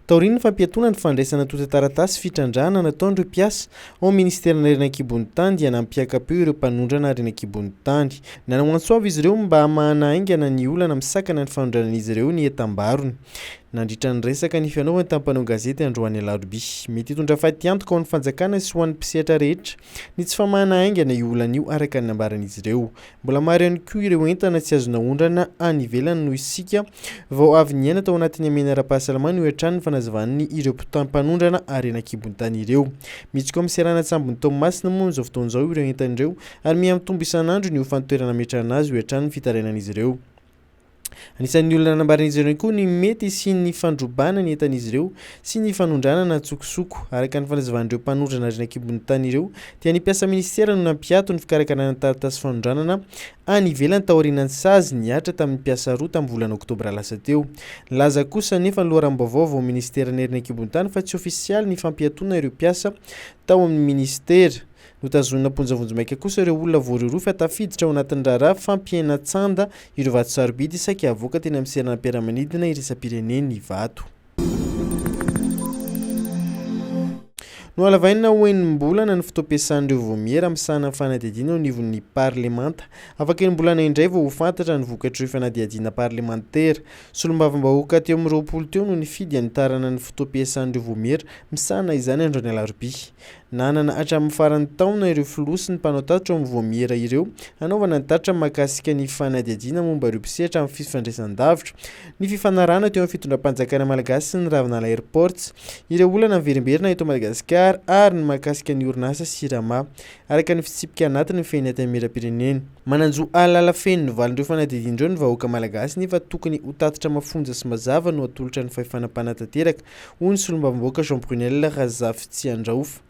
Taorian'ny fampiatoana ny fandraisana antontan-taratasy fitrandrahana nataon'ireo mpiasa ao amin'ny minisiteran'ny harena an-kibon'ny tany dia nampiaka-peo ireo mpanondrana harena an-kibon'ny tany. Nanao antso avo izy ireo mba hamahana haingana ny olana misakana ny fanondranan'izy ireo ny entam-barony. Nandritra ny resaka nifanaovany tamin'ny mpanao gazety androany alarobia. Mety hitondra fatiantoka ho an'ny fanjakana sy ho an'ny mpisehatra rehetra ny tsy famahana haingana io olana io araka ny nambaran'izy ireo. Mbola maro ihany koa ireo entana tsy azo naondrana any ivelany noho isika vao avy niaina tao anatin'ny hamehana ara-pahasalamana, hoy hatrany ny fanazavan'ny ireo mpanondrana harena an-kibon-tany ireo. Mihitsoka amin'ny seranan-tsambon'i Toamasina moa amin'izao fotoana izao ireo entana ireo ary miha-mitombo isan'andro ny hofan'ny toerana ametrahana azy, hoy hatrany ny fitarainan'izy ireo. Anisan'ny olona nambaran'izy ireo koa ny mety hisian'ny fandrobana ny entan'izy ireo sy ny fanondranana an-tsokosoko. Araka ny fanazavan'ireo mpanondrana harena an-kibon'ny tany ireo dia ny mpiasa minisitera no nampiato ny fikarakarana ny taratasy fanondranana any ivelany taorian'ny sazy nihatra tamin'ny mpiasa roa tamin'ny volana oktobra lasa teo. Nilaza kosa anefa ny loharanom-baovao avy ao amin'ny minisiteran'ny harena an-kibon'ny tany fa tsy ofisialy ny fampiatoana ireo mpiasa tao amin'ny minisitera. Notazonina am-ponja vonjimaika kosa ireo olona voarohirohy fa tafiditra ao anatin'ny raharaha fampihenan-tsanda ireo vato sarobidy saika havoaka teny amin'ny seranam-piaramanidina iraisam-pirenena Ivato. Nohalavaina ho enim-bolana ny fotoam-piasan'ireo vaomiera misahana ny fanadihadiana eo anivon'ny parlemanta. Afaka enim-bolana indray vao ho fantatra ny vokatr'ireo fanadihadiana parlemantera. Solombavambahoaka teo amin'ny 20 teo no nifidy hanitarana ny fotoam-piasan'ireo vaomiera misahana izany androany alarobia. Nanana hatramin'ny faran'ny taona ireo filoha sy ny mpanao tatitra ao amin'ny vaomiera ireo hanaovana ny tatitra mahakasika ny fanadihadiana momba ireo mpisehatra amin'ny fifandraisan-davitra, ny fifanarahana teo amin'ny fitondram-panjakana malagasy sy ny Ravinala Airports, ireo olana miverimberina eto Madagasikara ary ny mahakasika ny orinasa Sirama, araka ny fitsipika anatiny mifehy ny Antenimierampirenena. Manan-jo hahalala feno ny valin'ireo fanadihadiana ireo ny vahoaka malagasy nefa tokony ho tatitra mafonja sy mazava no atolotra ny fahefana mpanatanteraka hoy ny solombavambahoaka Jean Brunel Razafitsiandraofa.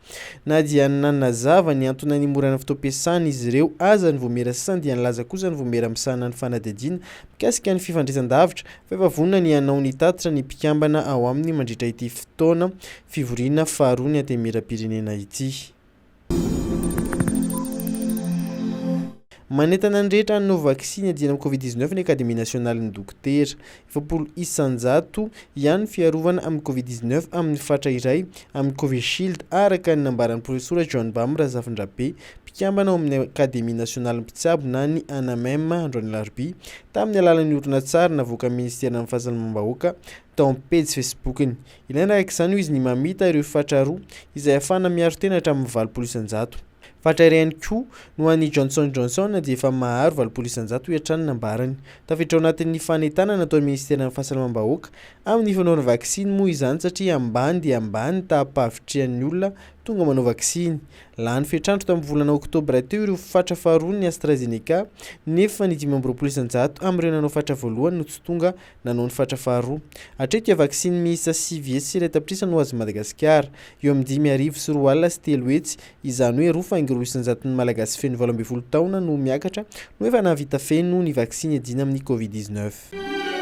Na dia nanazava ny antony nanimorana fotoam-piasana izy ireo aza ny vaomiera sasany dia nilaza kosa ny vaomiera misahana ny fanadihadiana mikasika ny fifandraisan-davitra fa efa vonona ny hanao ny tatitra ny mpikambana ao aminy mandritra ity fotoana fivoriana faharoa ny Antenimierampirenena ity. Manentana ny rehetra hanao vaksiny hiadiana amin'ny Covid 19 ny Akademia nasionalin'ny dokotera. 40 isanjato ihany ny fiarovana amin'ny Covid 19 amin'ny fatra iray amin'ny Covishield, araka ny nambaran'ny profesora John Bam Razafindrabe, mpikambana ao amin'ny Akademia nasionalin'ny mpitsabo na ny ANAMEM androany alarobia, tamin'ny alalan'ny horonantsary navoakan'ny minisiteran'ny fahasalamam-bahoaka tao amin'ny pejy Facebook-ny. Ilaina araka izany hoy izy ny mamita ireo fatra roa izay ahafahana miaro tena hatramin'ny 80%. Fatra iray ihany koa no an'ny Johnson Johnson dia efa maharo 80% hoy hatrany ny nambarany. Tafiditra ao anatin'ny fanentanana nataon'ny minisiteran'ny fahasalamam-bahoaka amin'ny fanaovana vaksiny moa izany satria ambany dia ambany ny taham-pahavitrihan'ny olona tonga manao vaksiny. Lany fetr'andro tamin'ny volana oktobra teo ireo fatra faharoan'ny AstraZeneca nefa ny 25% amin'ireo nanao fatra voalohany no tsy tonga nanao ny fatra faharoa. Hatreto dia vaksiny miisa 109 tapitrisa no azon'i Madagasikara. Eo amin'ny 250 200, izany hoe roa faingo roa isan-jaton'ny Malagasy feno 18 taona no miakatra no efa nahavita feno ny vaksiny hiadiana amin'ny Covid 19.